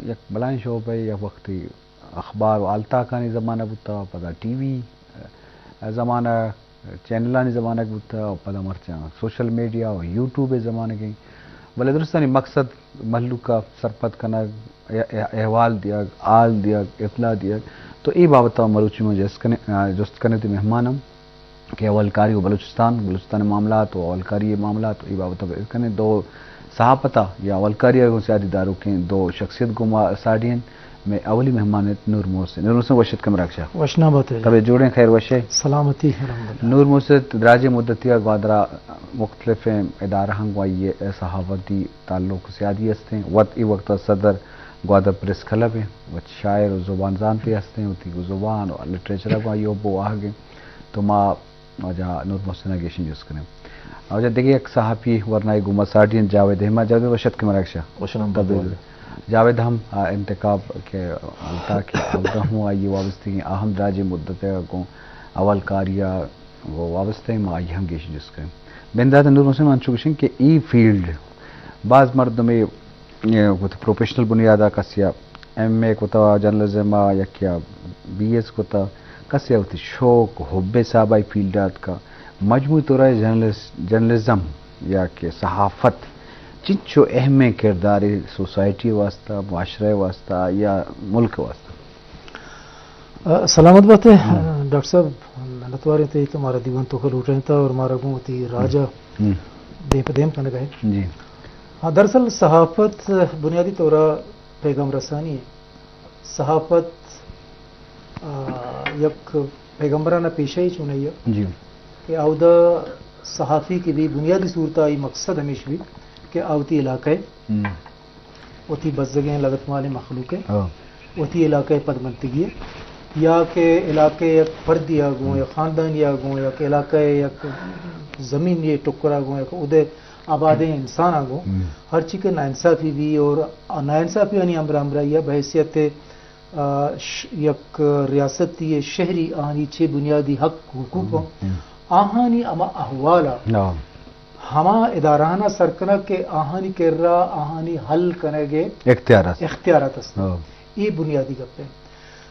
یک بلائیں شعبہ، یک وقتی اخبار و آلتاکانی زمانگ بوتا، پدا ٹی وی زمانگ، چینلانی زمانگ بوتا، و پدا مرچاں سوشل میڈیا و یوٹیوب زمانگ ایں۔ بلے درستانی مقصد مہلوک ءَ سرپد کنگ، اح-، اح-، احوال دیگ، حال دیگ، اطلاع دیگ۔ تو اے بابت ءَ مروچی ما جست کنیں، آ، جست کنیں تئی مہمان ہم کہ اولکاری و بلوچستان، بلوچستان معاملات و اولکاری معاملات، اے بابت ءَ بحث کنیں۔ دو صحافت ءَ یا اولکاری ءَ گوں سیادی داروکیں دو شخصیت گوں ما ساڑی انت۔ مئے اولی مہمان انت نور محسن۔ نور محسن، وش اتک مراگش ءَ۔ وشنام بات ئے۔ تبے جوڑیں، خیر وش ئے؟ سلامتی، الحمدللہ۔ نور محسن، دراجیں مدتی ءَ گوادر ءَ مختلفیں ادارہاں گوں آئی ءِ صحافتی تعلق سیادی ہستیں۔ وت اے وقت ءَ صدر گوادر پریس کلب ایں، وت شاعر و زبان زانتے ہستیں، وتی گوں زبان و لٹریچر ءَ گوں آئی ءِ حب و واہگ ایں۔ تو ما واجہ نور محسن ءَ گیشیں جست کنیں۔ واجہ دگہ یک صحافی ورنائے گوں ما ساڑی انت، جاوید احمد۔ جاوید، وش اتک مراگش ءَ۔ وشنام بات ئے۔ جاوید ہم، آ، انتخاب کہ آلتاک ءَ، آ، اودا ہوں آئی ءِ وابستگیں، آ ہم دراجیں مدت ءَ گوں اولکاری ءَ گوں وابستہ ایں، ما آئی ءَ ہم گیشیں جست کنیں۔ بندات نور محسن، من چو گشیں کہ اے فیلڈ باز مردمے، اے، وتی پروفیشنل بنیاد ءَ کسے ءَ ایم اے کتا جرنلزم ءَ، یکے ءَ بی ایس کتا، کسے ءَ وتی شوق و حب ءِ حساب ءَ اے فیلڈ ءَ اتکا۔ مجموعی طور ءَ جرنلس-، جرنلزم یا کہ صحافت چنچو اہمیں کردارے سوسائٹی ءِ واستہ، معاشرہ ءِ واستہ یا ملک ءِ واستہ؟ آ، سلامت بات ئے، ہم۔ ڈاکٹر صاحب، منتوار ایں تئی کہ مارا دیوان توکا لوٹائینتا اور مارا گوں وتی راج ءَ ہم۔ دیم پہ دیم کنگا ایں۔ جی۔ ہاں، دراصل صحافت بنیادی طور ءَ پیغام رسانی ایں۔ صحافت، آ، یک پیغمبرانہ پیشہ ئے چونائی ءَ جی۔ کہ اودا صحافی کہ بی، بنیادی صورت ءَ آئی مقصد ہمیش بی کہ آ وتی علاقہ ءِ ہم۔ وتی بزگیں لگتمالیں مخلوق ءِ، ہاں۔ وتی علاقہ ءِ پدمنتگی ءِ، یا کہ علاقہ ءِ یک پردے ءَ گوں، ہم۔ یا خاندانے ءَ گوں، یا کہ علاقہ ءِ یک زمین ءِ ٹکر ءَ گوں، یا کہ اود ءِ آبادیں انسان ءَ گوں، ہم۔ ہرچی کہ ناانصافی بی اور ناانصافیانی ہمراہ ہمراہی ءَ بحیثیت، آ، ش-، یک ریاستی ءِ شہری آہانی چے بنیادی حق حقوق ہم۔ آہانی ہما احوال ءَ ہاں۔ ہما ادارہاں سر کنگ کہ آہانی کرا آہانی حل کنگ ءِ اختیار است۔ اختیارات است۔ ہاں۔ اے بنیادی گپ ایں۔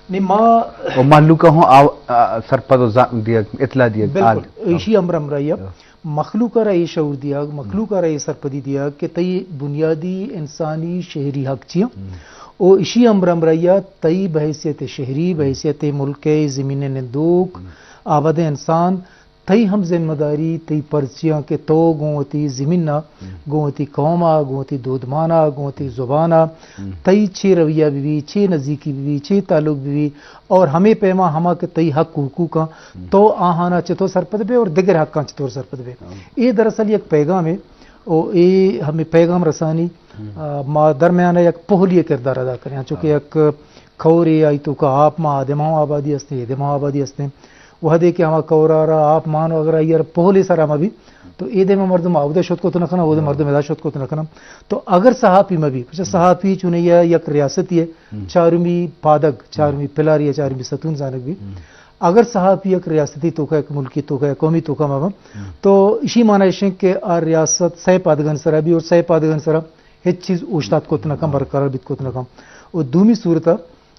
نی ما و مہلوک ءَ ہوں آ-، آ، سرپد و زا-، دیگ، اطلاع دیگ، بالکل، آل۔ ایشی ہمراہ ہمراہی ءَ ہاں۔ مخلوق ءَ را اے شعور دیگ، مخلوق ءَ را اے سرپدی دیگ کہ تئی بنیادی انسانی شہری حق چی ایں۔ ہم۔ و ایشی ہمراہ ہمراہی ءَ تئی بحیثیت شہری، ہم۔ بحیثیت ملک ءِ زمین ءِ نندوک، ہم۔ آبادیں انسان، تئی ہم ذمہ داری، تئی پرچیاں کہ تو گوں وتی زمین ءَ، ہم۔ گوں وتی قوم ءَ، گوں وتی دودمان ءَ، گوں وتی زبان ءَ، ہم۔ تئی چے رویہ بہ بی، چے نزیکی بہ بی، چے تعلق بہ بی، اور ہمے پیما ہما کہ تئی حق و حقوق آں، ہم۔ تو آہانا چطور سرپد بے اور دگر حقاں چطور سرپد بے۔ ہاں۔ اے دراصل یک پیغامے، او اے ہمے پیغام رسانی، ہم۔ آ، ما درمیان یک پہلی کردار ادا کریں، چونکہ ہاں۔ یک کورے آئی توکا آپ ما آدماں آبادی ہستیں، ایدماں آبادی ہستیں۔ وہدے کہ ہما کور ءَ را آپ مان و اگر آئی ءَ را پہلے سرا مہ بی، تو اے دیم ءَ مردم اود ءَ شت کت نہ کناں، اود ءَ مردم ادا شت کت نہ کناں۔ تو اگر صحافی مہ بی، پچہ صحافی چونی ءَ یک ریاستی ءِ چارمی پادگ، چارمی پلار یا چارمی ستون زانگ بی۔ اگر صحافی یک ریاستی توکا، یک ملکی توکا، یک قومی توکا مہ بی، تو اشی معنی اش انت کہ آ ریاست سئے پادگان سرا بی اور سئے پادگان سرا ہچ چیز اوشتات کت نہ کن، برقرار بیت کت نہ کن۔ و دومی صورت ءَ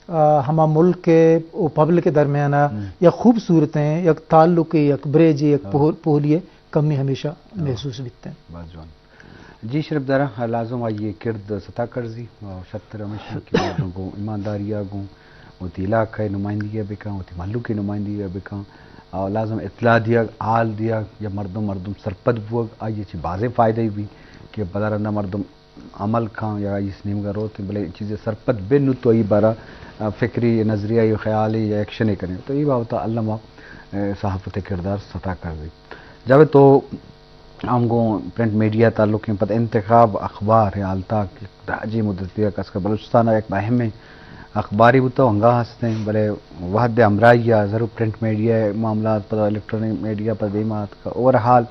آ، ہما ملک ءِ و پبلک ءِ درمیان ءَ ہم۔ یک خوبصورتیں، یک تعلقے، یک بریجے، یک ہاں۔ پہل-، پہلی ءِ کمی ہمیشہ ہاں۔ محسوس بیت۔ باز جوان۔ جی شرپ دارا، لازم آئی ءِ کرد ستا کرزی، آ، شتر ہمیش انت کہ مردم گوں ایمانداری ءَ گوں وتی علاقہ ءِ نمائندگی ءَ بکن، وتی مہلوک ءِ نمائندگی ءَ بکن، آ، لازم اطلاع دیگ، حال دیگ یا مردم، مردم سرپد بوگ، آئی ءَ چہ بازیں فائدہ بی کہ پدا رندا مردم عمل کن یا آئی نیمگا روت، بلے چیزے سرپد بہ نو تو ای بارا، آ، فکری نظریہ یا خیالے یا ایکشنے کنے۔ تو ای بابت الما، آ، صحافت کردار ستا کرزی۔ جاوید تو ہم گوں پرنٹ میڈیا تعلق ہیں، پد انتخاب اخبار ہے، حال تاک دراجی مدتی کس کا بلوچستان ایک اہم اخباری بوتا انگا ہستیں، بلے وہد ہمراہی ضرور پرنٹ میڈیا معاملات، پد الیکٹرانک میڈیا پد دیما آتکا۔ اوور حال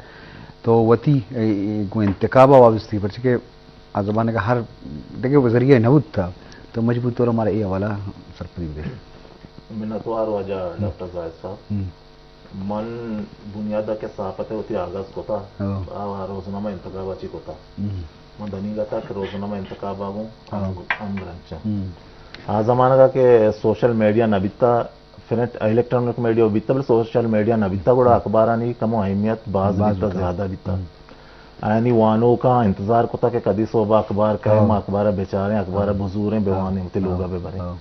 تو وتی، اے، اے، گوں انتخاب وابستی، پرچہ کہ آ زمانگ ءَ ہر دگہ ذریعہ نہ بوت، تو مجبور طور ءَ مارا اے حوالہ سرپدی بدے۔ منتوار واجہ ڈاکٹر زاہد صاحب۔ ہم۔ من بنیاد ءَ کہ صحافت ءَ وتی آغاز کتا، ہاں۔ آ روزنامہ انتخاب ءَ چی کتا۔ ہم۔ من دنیگا تا کہ روزنامہ انتخاب آگوں ہم، ہم گرنچاں۔ آ زمانگا کہ سوشل میڈیا نہ بیتا، پرنٹ الیکٹرانک میڈیا بیتا، بلے سوشل میڈیا نہ بیتا، گڑا اخبارانی کمو اہمیت باز باز بیتا، بیتا۔ زیادہ بیتا۔ آیانی وانوکاں انتظار کتا کہ کدی صوبہ اخبار کئے، ہاں۔ ما اخبار بچاریں، اخبار ہاں۔ بزوریں، بوانیں، ہاں۔ وتی لوگا ہاں۔ ببریں۔ ہاں۔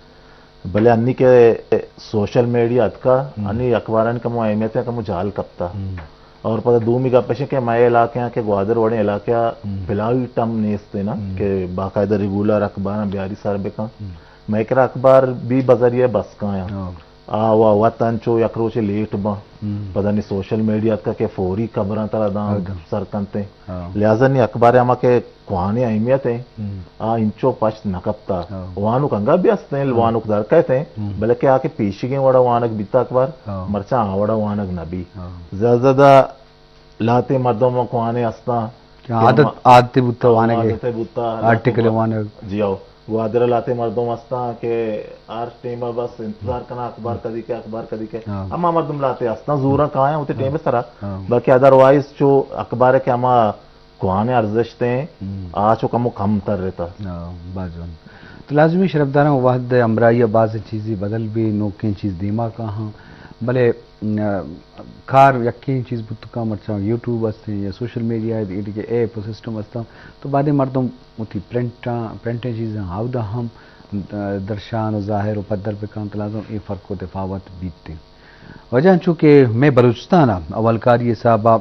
بلے انی کہ سوشل میڈیا اتکا، ہم۔ انی اخبارانی کمو اہمیت ء کمو جہل کپتا۔ ہم۔ اور پدا دومی گپ اش کہ مئے علاقہ کہ گوادر وڑیں علاقہ ہم۔ پلائی ٹم نیست نا ہم۔ کہ باقاعدہ ریگولر اخباراں بیاری سر بکن۔ ہم۔ مئے کرا اخبار بھی بذریعہ بس کایاں۔ ہاں۔ آ وا وت انچو یک روچے لیٹ باں۔ ہم۔ پدا نی سوشل میڈیا اتکا کہ فوری خبراں ترا داں ہاں۔ سر کنتے۔ ہاں۔ لہذا نی اخبار ہما کہ کوہنیں اہمیت ایں، ہم۔ آ انچو پشت نہ کپتا۔ ہاں۔ وانوک انگا بھی ہستیں، ہاں۔ وانوک در کئیت ایں، ہم۔ بلکہ آ کہ پیشیگیں وڑا وانگ بیتا اخبار، ہاں۔ مرچاں آ وڑا وانگ نہ بی۔ ہاں۔ زیادہ زیادہ لہتے مردم کوہنے ہستاں کہ کہ عادت، ہما عادتے بوتا وانگ ء۔ عادتے بوتا، لہتے آرٹیکل مر-، وانگ۔ جی ہو۔ گوادر ء لہتے مردم ہستاں کہ ہر ٹیم ء بس انتظار کناں اخبار کدی کئے، اخبار کدی کئے۔ ہاں۔ ہما مردم لہتے ہستاں، زوراں کایاں وتی ہاں۔ ٹیم ء سرا۔ ہاں۔ باقی ادروائز چو اخبار ء کہ ہما کوہنیں ارزشتیں، ہم۔ آ چو کمو کم تر رہتا۔ ہاں، باز جوان۔ تو لازمی شرفداراں وہد ء ہمراہی ء بازیں چیزے بدل بی، نوکیں چیز دیما کاہاں، بلے م، کار یکیں چیز بوت کاں، مرچاں یوٹیوب ہستیں یا سوشل میڈیا ء دگہ ایپ و سسٹم ہستاں، تو بعدیں مردم وتی پرنٹاں، پرنٹیں چیزاں اودا ہم درشان و ظاہر و پدر بکاں، تو لازم اے فرق و تفاوت بیت۔ واجہ انچو کہ مئے بلوچستان ء اولکاری حساب ء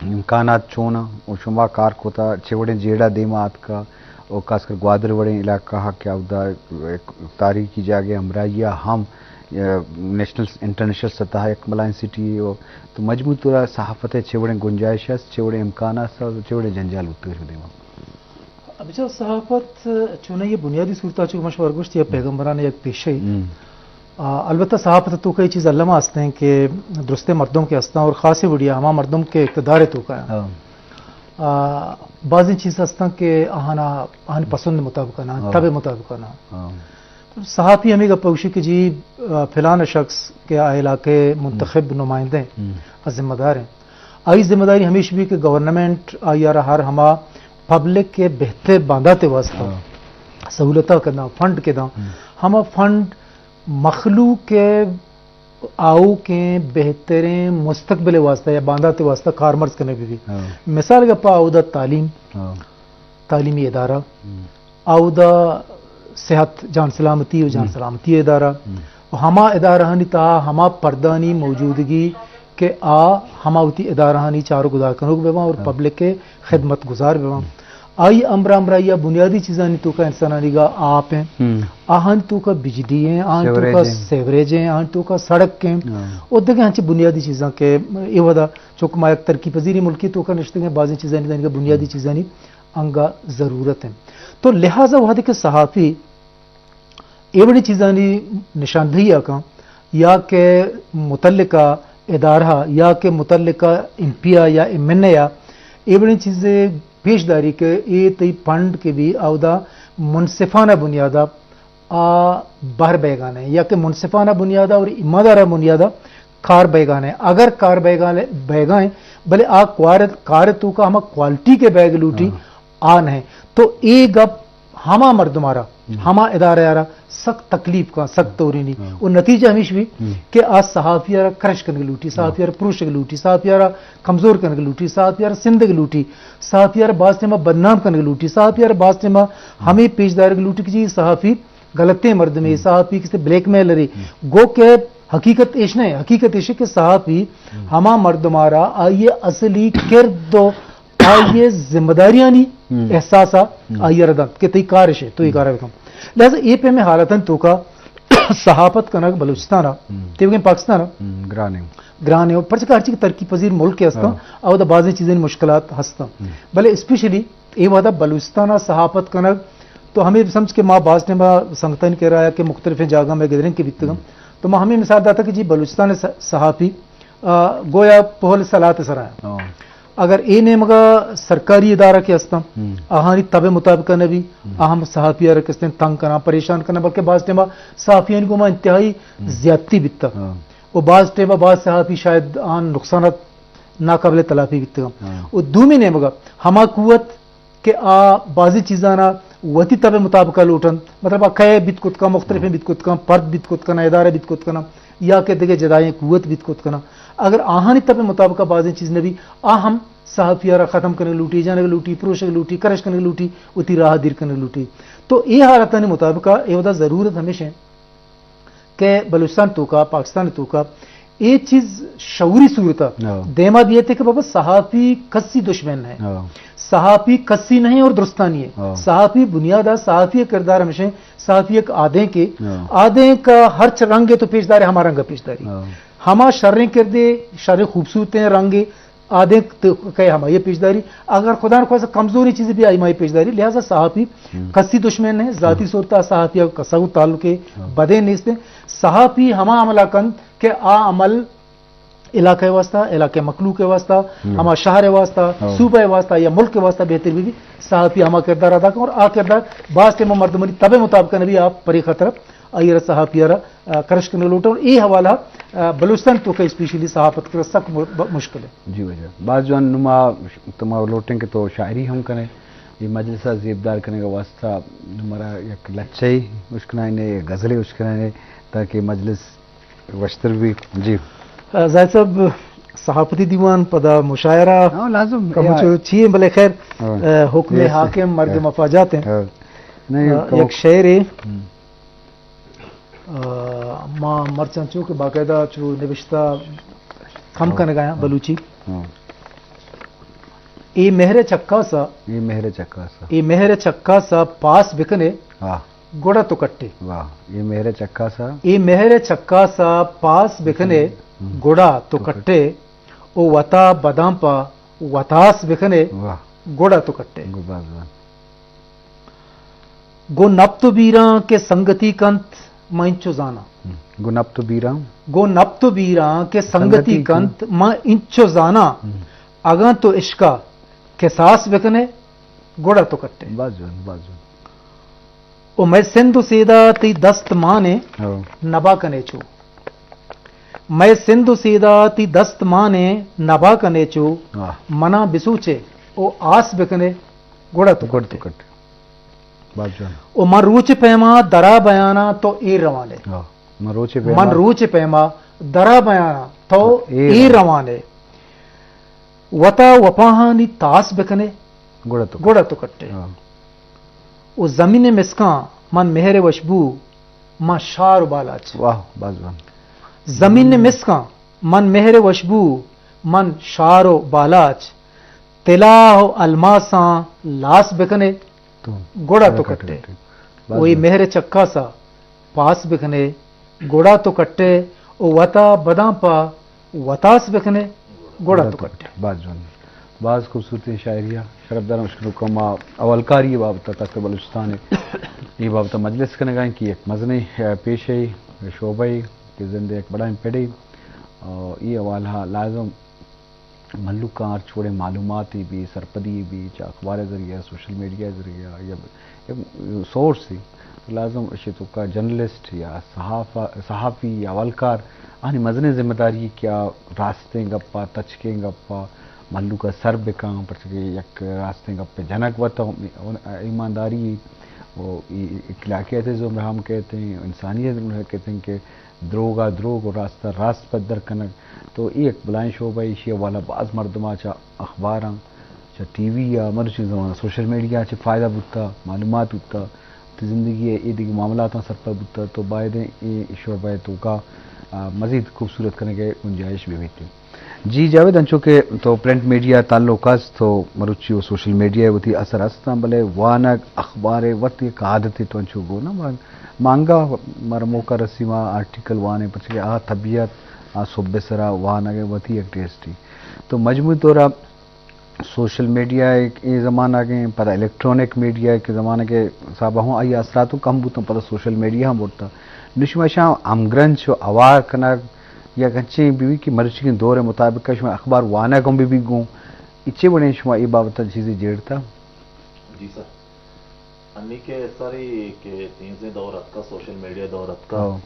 امکانات چون انت و شما کار کتا، چے وڑیں جیڑہ دیما آتکا و خاص کر گوادر وڑیں علاقہ ء کہ اودا یک تاریخی جاگہ ہمراہی ء ہم، ء، نیشنل انٹرنیشنل سطح ء یک بلائیں سٹی و تو مجموعی طور ء صحافت ء چے وڑیں گنجائش است، چے وڑیں امکان است، چے وڑیں جنجال بوتگ شما دیما؟ بچار، صحافت چونائی بنیادی صورت ء چو کہ من شمارا گوشت، یا پیغمبران یک پیشے۔ ہم۔ آ، البتہ صحافت ء توکا یہ چیز الما ہستیں کہ درستیں مردم کہ ہستاں اور خاصی وڑیا ہما مردم کہ اقتدار ء توکا ہیں۔ ہاں۔ آ، بعضی چیز ہستاں کہ آہانا، آہانی پسند مطابق نہ، ہاں۔ طبع مطابق نہ۔ ہاں۔ صحافی ہمیں گپ گوشی کہ جی، آ، فلان شخص کہ آ علاقے منتخب ہم۔ نمائندے ہم۔ آ ذمہ دار ہیں۔ آئی ذمہ داری ہمیش بھی کہ گورنمنٹ آئی آرا ہر ہما پبلک کے بہتر باندات واسطہ ہاں۔ سہولتہ کنا، فنڈ کے داں۔ ہم۔ ہما فنڈ مخلوق کے آؤکیں بہتریں مستقبل واسطہ یا باندات واسطہ کارمرز کنے بھی۔ ہاں۔ مثال گپا اودا تعلیم، ہاں۔ تعلیمی ادارہ، ہم۔ اودا صحت، جان سلامتی و جان ہم۔ سلامتی ادارہ، ہم۔ و ہما ادارہانی تہا ہما پردانی موجودگی کہ آ ہما وتی ادارہانی چار و گدار کنوک بباں اور ہاں۔ پبلک کے خدمت گزار بباں۔ ہم۔ آئی امرا امرا یا بنیادی چیزانی توکا انسانانی گا آپ ہیں، ہم۔ آہانی توکا بجلی ہیں، آہانی سیوریج توکا ہیں۔ سیوریج ہیں، آہانی توکا سڑک ہیں، ہاں۔ اور دیکھیں ہنچے بنیادی چیزاں کہ اے ودا چونکہ ما یک ترقی پذیری ملکی توکا نشتگیں، بعضی چیزانی دنگا بنیادی ہم۔ چیزانی انگا ضرورت ہیں۔ تو لہذا وہدے کہ صحافی اے وڑیں چیزانی نشاندہی ء کن یا کہ متعلقہ ادارہ یا کہ متعلقہ ایم پی ء یا ایم این اے ء اے وڑیں چیزے پیش داری کہ اے تئی فنڈ کہ بھی اودا منصفانہ بنیاد ء آ بہر بیگانے یا کہ منصفانہ بنیاد ء اور ایماندارانہ بنیاد ء کار بیگانے۔ اگر کار بیگانے، بیگائیں، بلے آ کوار-، کار توکا ہما کوالٹی کے بیگ لوٹی، ہاں۔ آ نہ۔ تو اے گپ ہما مردم آرا، ہم۔ ہما ادارہ آرا سک تکلیف کا، سک تورینی۔ ہاں۔ و نتیجہ ہمیش بھی ہم۔ کہ آ صحافی آرا کرش کنگ لوٹی، ہاں۔ صحافی آرا پروشگ لوٹی، صحافی آرا کمزور کنگ لوٹی، صحافی آرا سندگ لوٹی، صحافی آرا باز ٹائم بدنام کنگ لوٹی، صحافی آرا باز ٹائم ہمیں پیش دارگ لوٹی کہ جی صحافی غلطیں مردمے، ہم۔ صحافی کسے بلیک میلرے۔ ہم۔ گو کہ حقیقت ایش نہ، حقیقت ایش کہ صحافی ہم۔ ہما مردم آرا آئیے اصلی کرد و آئی ذمہ داریانی ہم۔ احساسا ہم۔ آئی ء را دنت کہ تئی کار اش ہے، تو یہ ہم۔ کار بکن۔ لہذا اے پیمیں حالتاں توکا صحافت کنگ بلوچستان ء، ہم۔ تیوگیں پاکستان ء ہم، گران ہے۔ گران ہے۔ پرچہ کہ ہرچی کہ ترقی پذیر ملک ہستاں، ہاں۔ اودا بعضیں چیزیں مشکلات ہستاں۔ ہم۔ بلے اسپیشلی اے وہدا بلوچستان ء صحافت کنگ تو ہمیں سمجھ کہ ما باز ٹائم سنگتانی کرا کہ مختلفیں جاگہ میں گدریں کہ بیتگم۔ ہم۔ تو ما ہمیں مثال داتا کہ جی بلوچستان ء ص-، صحافی آ، گویا پہل سلات سرا ہیں۔ ہاں۔ اگر اے نیمگا سرکاری ادارہ کے ہستاں، ہم۔ آہانی طبع مطابق نہ بھی، ہم۔ آہم صحافی آرا کستیں تنگ کنا، پریشان کنا، بلکہ بعض ٹائما صحافیانی گوما انتہائی ہم۔ زیادتی بیتا۔ ہاں۔ و بعض ٹائما بعض صحافی شاید آن نقصانات ناقابل تلافی بیتا۔ ہاں۔ و دومی نیمگا ہما قوت کہ آ بازیں چیزانا وتی تب مطابقہ لوٹنت، مطلب آ کئے بیت کت کن، مختلفیں بیت کت کن، پرد بیت کت کن، ادارہ بیت کت کن، یا کہ دگہ جدائیں قوت بیت کت کن۔ اگر آہانی تب مطابقہ بازیں چیز نبی، آ ہم صحافی را ختم کنگ لوٹی، جنگ لوٹی، پروشگ لوٹی، کرش کنگ لوٹی، وتی راہ دیر کنگ لوٹی۔ تو اے حالتانی مطابقہ اے ودا ضرورت ہمیش ہیں کہ بلوچستان توکا، پاکستان توکا اے چیز شعوری صورتا ہاں۔ دیما بیتے کہ بابا صحافی کسی دشمن ہے، ہاں۔ صحافی کسی نہیں اور درستانی ہے۔ ہاں۔ صحافی بنیاد ہے، صحافی کردار ہمیشہ صحافی ایک آدھے کے، ہاں۔ آدھے کا ہر چ رنگ ہے تو پیش دارے، ہما رنگ پیش داری۔ ہاں۔ ہما شریں کردے، شریں خوبصورتیں رنگ آدھے تو کہ ہمائی پیش داری۔ اگر خدا نخواستہ کمزوری چیزی بھی آئی مائی پیش داری، لہذا صحافی ہم۔ کسی دشمن نہیں، ذاتی ہاں۔ صورتا صحافی کسا کو تعلق ہے، ہاں۔ بدے نیست ہیں۔ صحافی ہما عملہ کند کہ آ عمل علاقہ واسطہ، علاقہ مخلوق واسطہ، ہم۔ ہما شہر واسطہ، ہاں۔ صوبہ واسطہ یا ملک واسطہ بہتر بھی، بھی صحافی ہما کردار ادا کن اور آ کردار باز ٹائم مردمانی تب مطابق نبی آپ پری خطر آئی را صحافی را، آ، کرش کنگ لوٹاں۔ اور اے حوالہ، آ، بلوچستان توکا اسپیشلی صحافت کرا سک م-، ب-، مشکل ہے۔ جی واجہ۔ باز جوان، نما تما لوٹیں کہ تو شاعری ہم کنے، اے مجلس زیبدار کنگ واسطہ نمارا یک لچہ اشکنائینے، غزلے اشکنائینے تاکہ مجلس وشتر بھی۔ جی۔ آ، زاہد صاحب، صحافتی دیوان پدا مشاعرہ ہاں، لازم۔ کمچو چی ہیں، بلے خیر، ہاں۔ آ، حکم یس۔ حاکم مرگ ہاں۔ مفاجات ہیں۔ ہاں۔ نہیں، آ، کم-، یک شعر ہے۔ ہم۔ آ، ما مرچاں چو کہ باقاعدہ چو نبشتہ کم ہاں۔ کنگا ہیں ہاں۔ بلوچی۔ ہاں۔ اے مہر چکاسا، اے مہر چکاسا۔ اے مہر چکاسا پاس بکنے، ہاں۔ گڑا تو کٹے۔ واہ۔ اے مہر چکاسا۔ اے مہر چکاسا پاس بکنے، ہم۔ گڑا تو تو کٹے۔ کٹے۔ او وتا بداں پا وتاس بکنے، واہ۔ گڑا تو کٹے۔ گو باز وان۔ گو نپت و بیراں کہ سنگتی کنت، ما انچو زاناں۔ ہم۔ گو نپت و بیراں۔ گو نپت و بیراں کہ سنگتی سنگتی کنت۔ کنت، ما انچو زاناں۔ ہم۔ اگاں تو عشقا کساس بکنے، گڑا تو کٹے۔ باز جوان، باز جوان۔ او مئے سندھ و سیدا تئی دست مانے، ہو۔ نبا کنے چو۔ مئے سندھ و سیدا تئی دست مانے، نبا کنے چو۔ واہ۔ منا بسوچے او آس بکنے، گڑا تو گڑ تو کٹے۔ کٹے۔ باز جوان۔ او من روچ پیما درا بیانا تو ایر روانے۔ ہاں۔ من روچ پیما۔ من روچ پیما درا بیانا تو تو ایر ایر روانے۔ روانے۔ وتا وپاہانی تاس بکنے۔ گڑا تو گڑا تو کٹے۔ ہاں۔ او زمین مسکاں من مہر وشبو، من شار و بالاچ۔ واہ، باز وان۔ زمین مسکاں من مہر وشبو، من شار و بالاچ۔ طلا و الماساں لاس بکنے، تو گڑا تو گڑا کٹے۔ کٹے۔ باز وہی وان۔ مہر چکاسا پاس بکنے، گڑا تو کٹے، او وتا بداں پا وتاس بکنے، گڑا تو کٹے۔ باز جوان۔ باز خوبصورتیں شاعری ء۔ شرفدار اشکنوکاں، ما اولکاری ء بابت ء تخت بلوچستان ء اے بابت ء مجلس کنگا ایں کہ یک مزنیں، ء، پیشے، شعبہ ء کہ زند ء یک بڑائیں پڑے، ء، اے حوالہ ء لازم مھلوکاں ہرچ وڑیں معلوماتے بی، سرپدی بی، چہ اخبار ء ذریعہ، سوشل میڈیا ء ذریعہ یا یک سورس ء، تو لازم اشی توکا جرنلسٹ یا صحافہ، صحافی یا اولکار، آنی مزنیں ذمہ داری کہ آ راستیں گپ ء، تچکیں گپ ء مھلوک ء سر بکاں، پرچہ کہ یک راستیں گپ ء جنگ وت ایمانداری و اخلاقیات ء زمرہ ہم کہتے ہیں، انسانیت ء زمرہ کہتے ہیں کہ دروگ ء دروگ و راست ء راست پدر کنگ۔ تو اے یک بلائیں شعبہ، ایشی حوالہ باز مردم ء چہ اخباراں، چہ ٹی وی ء، مروچی زمانہ سوشل میڈیا ء چہ فائدہ بوتا، معلومات بوتا، وتی زندگی ء اے دگہ معاملاتاں سرپد بوتا، تو بایدیں اے شعبہ ء توکا، آ، مزید خوبصورت کنگ ء گنجائش بہ بیت۔ جی جاوید، انچو کہ تو پرنٹ میڈیا ء تعلق است، تو مروچی و سوشل میڈیا ء وتی اثر استاں، بلے وانگ اخبار ء وت یک عادتے تو انچو گون ء، ما، ما انگا مارا موقع رسی ما آرٹیکل وانیں، پرچہ کہ آ طبیعت، آ سہب ء سرا وانگ ء وتی یک ٹیسٹے۔ تو مجموعی طور ء سوشل میڈیا ء اے زمانگ ء، پدا الیکٹرانک میڈیا ء کہ زمانگ ء حساب ء ہوں آئی ء اثرات ہوں کم بوتاں، پدا سوشل میڈیا ہم برتا۔ نوں شما اشاں ہمگرنچ و ہوار کنگ یک انچیں بہ بیت کہ مروچیگیں دور ء مطابق ء شما اخبار وانگ ہم بہ بیت گوں، اے چے وڑیں شما اے بابت ء چیزے جیڑتا؟ جی سر۔ انی کہ سری کہ تیزیں دور اتکا، سوشل میڈیا دور اتکا، ہاں۔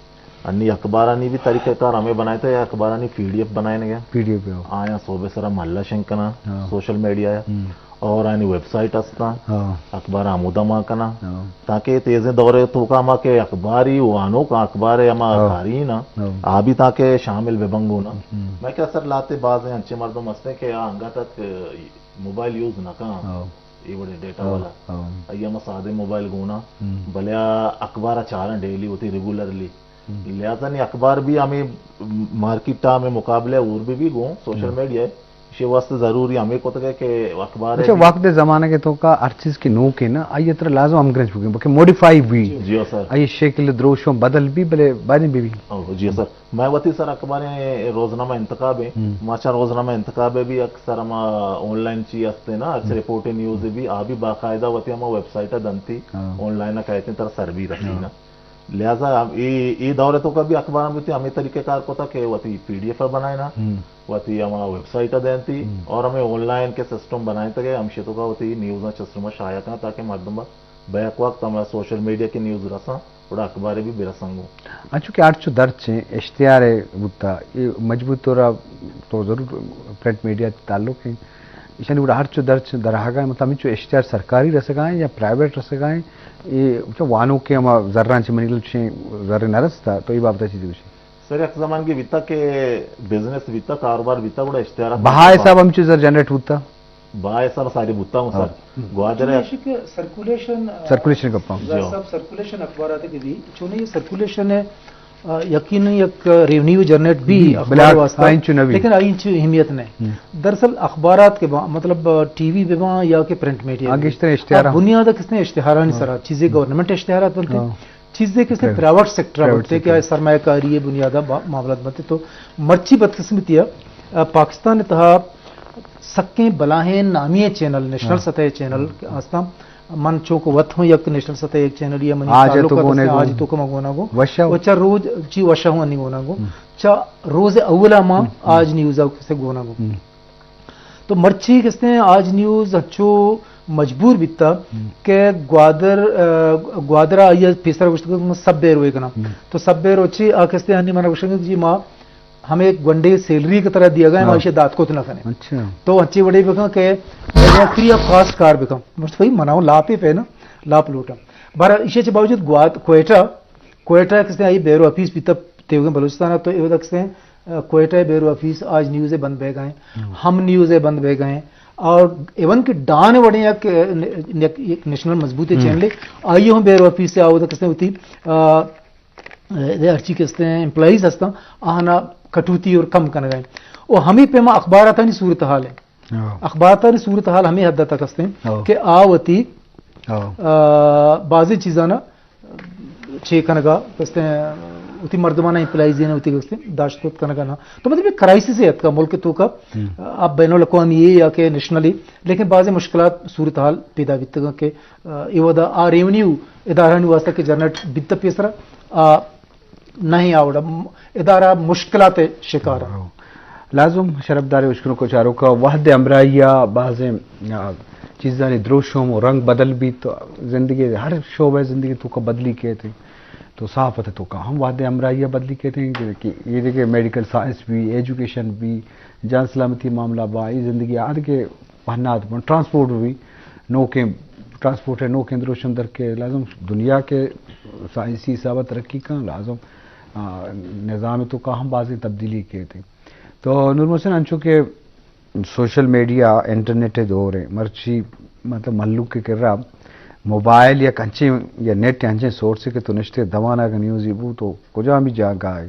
انی اخبارانی بھی طریقہ کار ہمیں بنائے تھا، یا اخبارانی پی ڈی ایف بنائے نگا۔ پی ڈی ایف، ہاں۔ آیا صوبے سرا محلہ شنگ کنا، ہاں۔ سوشل میڈیا یا۔ ہم۔ اور آنی ویب سائٹ ہستاں، ہاں۔ اخبار آمودا ما کناں، ہاں۔ تاکہ تیزیں دور توکا ما کہ اخباری وانوک اخبار ہما ہاں۔ کاری نا، ہاں۔ آ بھی تاکہ شامل بہ بنگو نا۔ ہم۔ میں کہ اثر لاتے بازیں انچے مردم ہستیں کہ آ انگا تک موبائل یوز نہ کن، ہاں۔ اے وڑیں ڈیٹا ہاں، والا۔ ہاں۔ آئی ہما سادے موبائل گونا، ہم۔ بلے آ اخبار چارن ڈیلی ہوتی ریگولرلی۔ ہم۔ لہذا نی اخبار بھی ہمیں مارکیٹ ہمیں مقابلے اور بھی، بھی گوں سوشل ہم۔ میڈیا ہے۔ شے واسطے ضروری ہمیں کتگ ہے کہ اخبار اچھا، ہے۔ وقت زمانہ کے توکا ہر چیز کی نوک ہے نا، آئی ترا لازم ہم گرنچ بگیں، بلکہ موڈیفائی بھی۔ جی، جی سر۔ آئی شکل دروشم بدل بھی، بلے باریں بھی بھی۔ او، جی سر۔ میں وتی سر اخباریں روزنامہ انتخاب ہیں۔ ہم۔ مارچا روزنامہ انتخاب ہے بھی اکثر ہما آن لائن چی ہستے نا، اکثر ہم۔ رپورٹیں نیوز بھی، آ بھی باقاعدہ وتی ہما ویب سائٹ دنتی، ہاں۔ آن لائن کہتے ہیں تر سر بھی رسی ہاں۔ نا۔ لہذا ہم اے، اے دور توکا بھی اخبار ہم وتی ہمیں طریقہ کار کوتا کہ وتی پی ڈی ایف بنائے نا، ہم۔ وتی ہما ویب سائٹ دینتی ہم۔ اور ہمیں آن لائن کے سسٹم بنائے تگے، ہم شے توکا وتی نیوز سسٹم شائع کنا تاکہ مردم بیک وقت ہمارا سوشل میڈیا کے نیوز رساں، گڑا اخبار بھی برساں گوں۔ انچو کہ ہرچو درچیں اشتہار بوتا، اے مجبور طور تو ضرور پرنٹ میڈیا تعلق ہیں۔ ایشانی گڑا ہرچو درچ درہگا ہیں، مطلب ہمچو اشتہار سرکاری رسگا ہیں یا پرائیویٹ رسگا ہیں، اے چو وانو کے ہما زران چی منی لچیں زر نہ رستا، تو اے بابت چیزی گوشی؟ سر، یک زمانگے بیتا کہ بزنس بیتا، کاروبار بیتا، گڑا اشتہارات بہا بیتا۔ حساب ہمچو زر جنریٹ بوتا؟ بہا حساب ساری بوتا ہوں، ہاں۔ سر۔ گوادر ہے۔ ایشی کہ سرکولیشن، آ، سرکولیشن گپا۔ جی۔ سرکولیشن اخبارات کی بھی، چونی یہ سرکولیشن ہے، آ، یقیناً یک ریونیو جنریٹ بھی جی، اخبار بلے واسطہ، آئین چو نہ بھی۔ لیکن آئین چو اہمیت نہیں۔ ہم۔ دراصل اخبارات کے با-، مطلب، آ، ٹی وی بے با یا کہ پرنٹ میڈیا آ، بے۔ گیشتر اشتہار آ، ہاں۔ بنیاد کس نے اشتہارانی ہاں۔ سرا، چیزیں گورنمنٹ اشتہارات بنتے ہیں۔ ہاں۔ چیزے کہ پرائیویٹ۔ پرائیویٹ سیکٹر پرائیویٹ بنتے کہ سیکٹر۔ سرمایہ کاری بنیادہ با-، معاملات بنتے تو مرچی بدقسمتی ہے، آ، پاکستان تہا سکیں بلاہیں نامی چینل، نیشنل ہاں۔ سطح چینل ہاں۔ ہستاں۔ من چونکہ وت ہوں یک نیشنل سطح یک چینل یا منی آج تعلق تو ہے گونے آج گو۔ تو کما گونا گو۔ وشا۔ و چا روز چی وشا ہوں انی گونا گو۔ ہم۔ چا روز اولا ما ہم۔ آج نیوز آ کسے گونا گو۔ ہم۔ تو مرچی کستے آج نیوز اچو مجبور بیتا ہم۔ کہ گوادر، آ، گوادر آئی پیسر گوشت کہ سب بے روئے کنا۔ ہم۔ تو سب بے روچی آ کستے ہنی منا گوشنگ جی ما ہمیں گونڈے سیلری کی طرح دیا گیا، ہاں۔ ہمارے دات کو اتنا کنے۔ اچھا۔ تو اچھی بڑی بکا کہ فری آف کاسٹ کار بکا۔ مست بھائی مناؤ لاپے پہ نا، لاپ لوٹا۔ بارہ ایشے چے باوجود گوات-، کوئٹہ، کوئٹہ کستے آئی بیرو آفیس پیتا تیوگیں بلوچستان تو اے ودا کستے، آ، کوئٹہ بیرو آفیس آج نیوز بند بہ گئے، ہم۔ ہم نیوز بند بہ گئے، اور ایون کہ ڈان وڑے یک، یک، یک نیشنل مضبوط ہم۔ چینل ہے، آئی ہم بیرو آفیس سے آؤ کستے ہوتی، آ، اے ہرچی کہ ہستیں، امپلائیز ہستاں، آہانا کٹوتی اور کم کنگا ہیں۔ اور ہمیں پیما اخباراتانی صورتحال ہے۔ ہاں۔ اخباراتانی صورتحال ہمیں حد تک ہستیں ہاں۔ کہ آ وتی، ہاں۔ آ، بعضی چیزانا چے کنگا ہستیں، وتی مردمانا امپلائیز ہیں، وتی ہستیں داشت کت کنگا نا۔ تو مطلب یہ کرائسس ہے اتکا ملک توکا، ہم۔ آ، بین الاقوامی ہے یا کہ نیشنلی، لیکن بعضی مشکلات صورتحال پیدا بیتگا کہ آ، اے ودا آ ریونیو ادارہانی واسطہ کہ جنریٹ بیت پیسرا، آ، نہیں آوڑا، م-، ادارہ مشکلات شکار ہے۔ ہاں۔ لازم شرفدار اشکنوک و چاروکا وہد ہمراہی آ بازیں، آ، چیزانی دروشم و رنگ بدل بیت، تو زندگی ہر شعبہ زندگی توکا بدلی کیت۔ تو صحافت توکا ہم وہد ہمراہی آ بدلی کیت کہ، کہ یہ دیکھے میڈیکل سائنس بھی، ایجوکیشن بھی، جان سلامتی معاملہ با، یہ زندگی آد کے پہنات بن، ٹرانسپورٹ بھی نوکیں، ٹرانسپورٹ ہے نوکیں دروشم در کے لازم دنیا کے سائنسی حساب ترقی کن لازم، آ، نظام توکا ہم بازیں تبدیلی کیت۔ تو نور محسن انچو کہ سوشل میڈیا، انٹرنیٹ دور ہے، مرچی مطلب ملوک کے کرا موبائل یا کنچیں یا نیٹ انچیں سورس کہ تو نشتے دوانا کا نیوزی بو تو کجا بھی جاگا ہے۔